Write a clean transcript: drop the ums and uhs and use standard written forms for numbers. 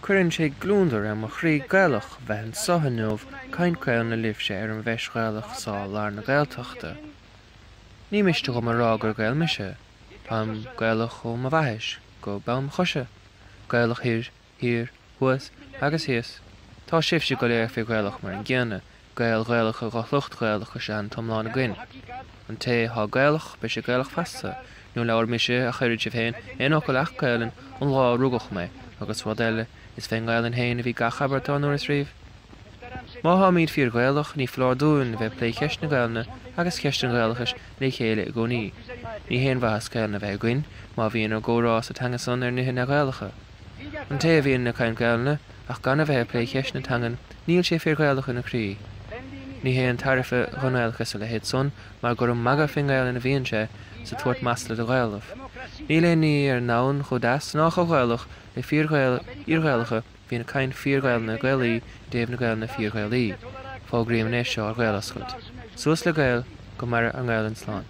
Cuireann sé gliondar ar mo chroí Gaelach bheith anso inniu caint Gaelainne libhse ar an bhFeis Ghaelach so lár na Gaeltachta. Ní miste dhom a rá gur Gael mise. Táim Gaelach ó mo bhaithis go bonn mo choise. Gaelach thoir, thiar, thuas agus thíos. Tá sibhse go léir fíor Ghaelach mar an gcéanna. Gaeil Ghaelacha dho shliocht Ghaelach is ea an t-iomlán againn. An té thá Gaelach, beidh sé Gaelach feasta. Níor labhair mise, ach oiread sibh féin, aon fhocal ach Gaelainn ón lá a rugadh mé, agus rud eile, is fén nGaelainn féin a bhí gach abairt dá ndúras riamh. Má tháimíd fíor Ghaelach, ní foláir dúinn a bheith ag plé cheist na Gaelainne agus ceist an Ghaelachais le chéile i gcónaí. Ní haon mhaitheas Gaelainn a bheith againn má bhíonn ár gcomhrá sa teanga san ar nithe neamh-Ghaelacha. An té a bhíonn ag caint Gaelainne ach gan a bheith ag plé cheist na teangan, níl sé fíor Ghaelach ina chroí. Ní haon tairbhe dhon nGaelachas a leithéid san mar gur ag magadh fén nGaelainn a bhíonn sé, 's ag tabhairt masla do Ghaelaibh. Níl aon ní ar an ndomhan chomh deas ná chomh Gaelach le fíor-Ghaeil fhíor-Ghaelacha bhíonn ag caint fíor-Ghaelainne Gaelaí i dtaobh na Gaelainne fíor-Ghaelaí. Fógraím an fheis seo ar Ghael-oscailt. Suas le Gaeil, go maire ár nGaelainn slán.